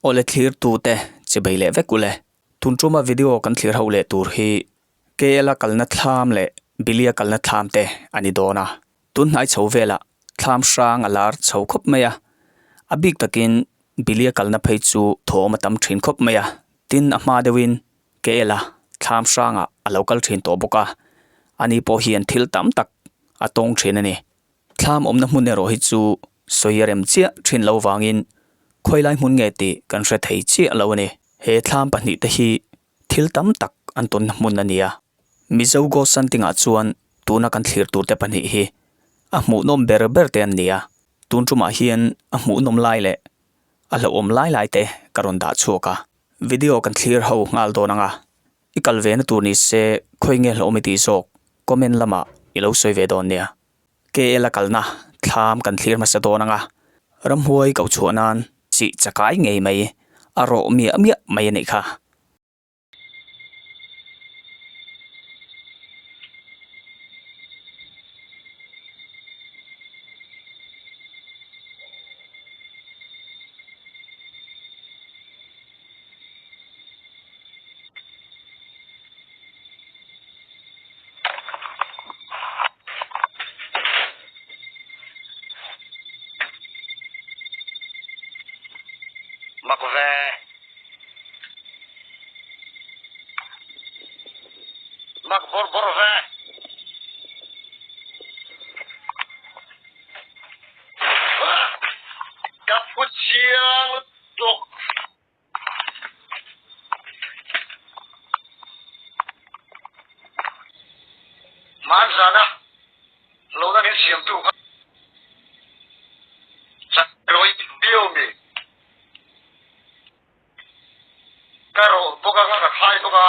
Awle thlir tu te chi bei leh vek ule. Tun tuma video kan thlir ho leh tur hi KL a kalna thlam leh Billy a kalna thlam te a ni dawn a. Tun hnai chho velah thlam hrang a lar chho khawp mai a. A bik takin Billy a kalna phei chu thawm a tam thin khawp mai a. Tin a hma deuhin KL a thlam hrangah a lo kal thin tawh bawk a. Ani pawh hian thil tam tak a tawng thin a ni. Thlam awmna hmun erawh hi chu sawi a rem chiah thin lo vangin khawilai hmun nge tih kan hre thei chiah lo a ni. He thlam pahnihte hi thil tam tak an tawnna hmun a ni a. Mizo Ghost Hunting-ah chuan tuna kan thlir turte pahnih hi a hmuhnawm ber ber te an ni a. Tun tumah hian a hmuhnawm lai leh a hlauhawm lai lai te ka rawn dah chhuak a. Video kan thlir ho nghal dawn ang a, i kal ve na tur ni se khawi nge hlauhawm i tih zawk comment lamah i lo sawi ve dawn nia. KL a kalna thlam kan thlir hmasa dawn ang a, ramhuai koh chhuah nan chih chakai ngei mai a rawh miah miah mai a nih kha. Mak ve. Mak bawr bawr ve. Ka phu chiang lutuk. Hmanzana lohna min siamtu kha Chawi viau mi ka rawh bawk anga ka khai bawk a.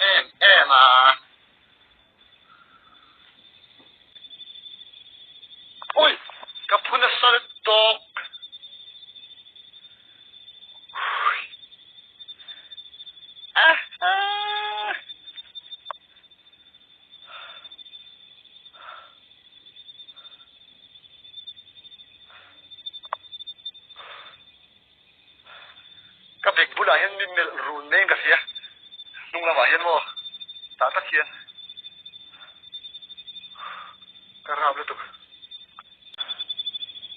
Em em a. Ui! Ka phu nasa tawk. Ka bag bulah hian mi melh run meng ka hria, hnung lamah hian maw tah tak hian ka rap lutuk.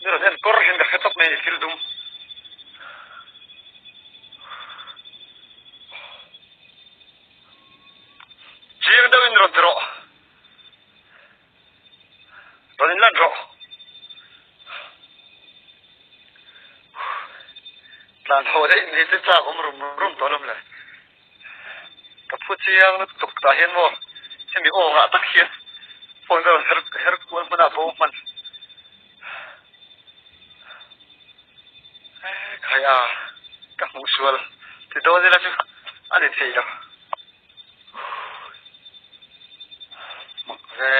Mi rawn en kawr hian ka hre tawp mai a ni thil dum. Chiang deuhin rawn ti rawh. Rawn inlan rawh. Tlan haw daih ni chu chak awm rum rum tawh lawm le. Ka phu chiang lutuk tah hian maw hemi aw ngah tak hian phone ka rawn her her kual hman a bo hman. Khai a ka hmuh sual ti dawn ila chu a ni thei lo. Mak ve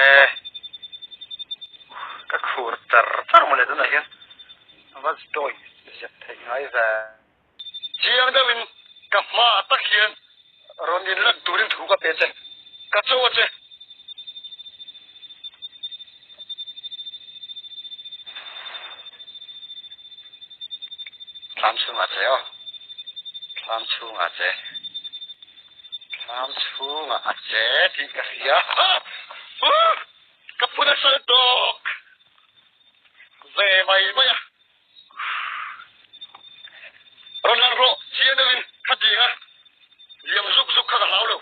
ka khur char char mawle tunah hian a va dawi zep theih ngai ve. Chiang deuhin ka hmaah tak hian rawn inlan turin thu ka pe che, ka cho a che. Thlam chhungah che aw, thlam chhungah che. Thlam chhungah a che tih ka hria. Ka phun a sal tawk ve mai mai a. Rawn lang rawh chiang deuhin kha ding a, liam zuk zuk kha ka hlau lo.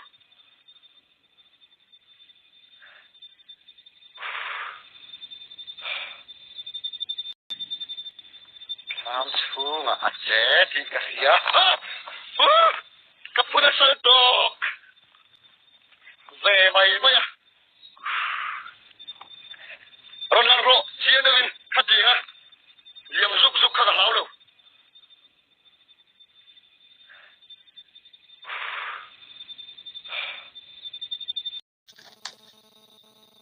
Thlam chhungah a che tih ka hria. Ka phun a sal tawk ve mai mai a. Rawn lang rawh chiang deuhin kha ding a, liam zuk zuk kha ka hlau lo.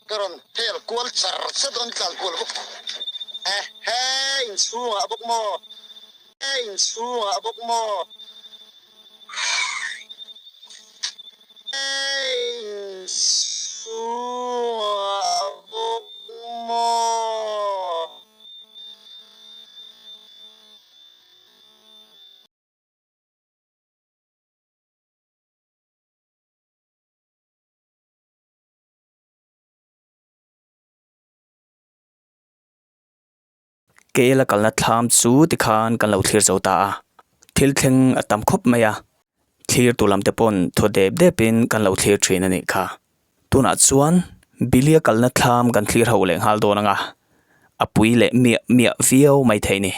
Ka rawn vel kual char char dawn tlan kual bawk e he inchhungah bawk maw he inchhungah bawk maw he. Inchhungah bawk maw? KL a kalna thlam chu tikhan kan lo thlir zo ta a, thil thleng a tam khawp mai a, thlir tu lam te pawn thaw dep dep in kan lo thlir thin a nih kha. Tunah chuan Billy a kalna thlam kan thlir ho leh nghal dawn ang a, a pui leh miah miah viau mai thei ni.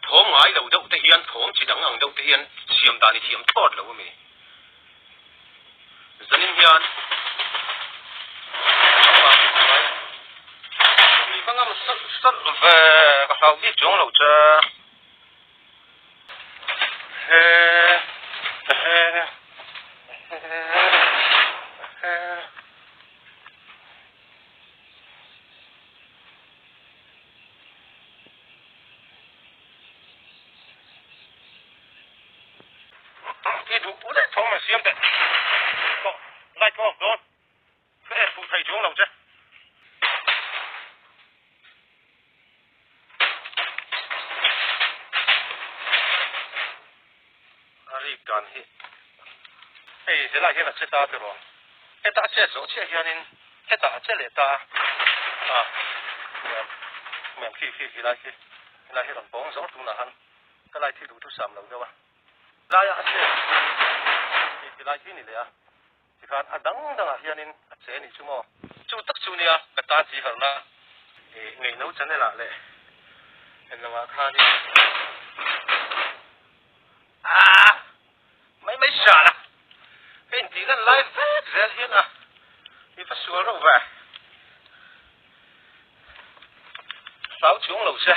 Thawm ngai lo deuh te hian thawm chi dang ang deuh te hian siam dan i thiam thlawt lo a mi. Zanin hian mi va ngam salh salh ve ka hlau bik chuang lo che. He he he he. I duh put daih thawm an siam teh tawh light ka off dawn ka en fuh thei chuang lo che. A rik dan hi hei helai hian a che ta tiraw heta a chet zawh chiah hianin hetah a che leh ta a nuam nuam khi khi helai khi helai hi rawn pawng zawr tunah han ka lai khi duhthusam lo deuh a laia a chet hi helai khi ni leh a tikhan a dang dangah hianin a che ni chu maw chu tak chu nia ka tan chi harhna ih ngaihno channel ah leh englamah khanin Ah! Mai mai hrial a, ka intih lan lai vek zel hian a, i va sual reuh ve. Hlau chuang lo che.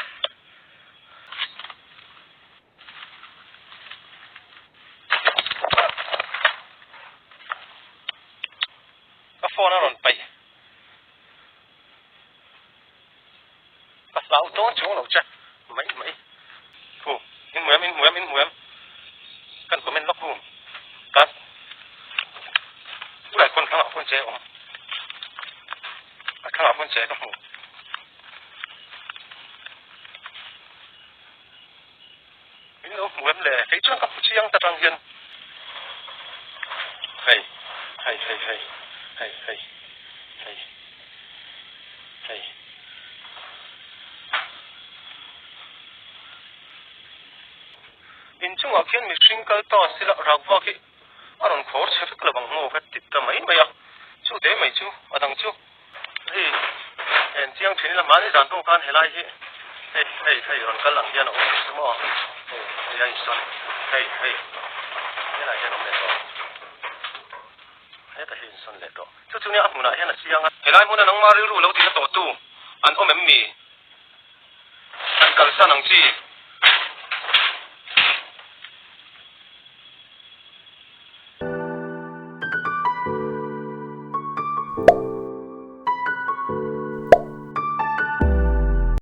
Ka phone a rawn paih. Ka hlau dawn chuang lo che mai mai. Thu in hmu em in hmu em in hmu em kan comment lawk hu kan ulai pawn thlangah pawn che a awm a thlangah pawn che ka hmu min lo hmu em le kei chuan ka hmu chiang ta tang hian hei hei hei hei hei hei hei. Hei. Inchungah khian mihring kal ta sila rakva khi a rawn khawr chhe vek lo ang maw ka ti ta mai mai a, chu te mai chu a dang chu hei en chiang thin ila mahni zan pawh khan helai hi hei hei hei rawn kal ang hian a awm leh chu maw hei hei a insawn hei hei helai hian a awm leh tawh. Heta hi insawn leh tawh. Chu chu nia a hmunah hian a chiang a. Helai hmuna nangma rilru lo tina tawhtu an awm em ni? An kalsan ang chi.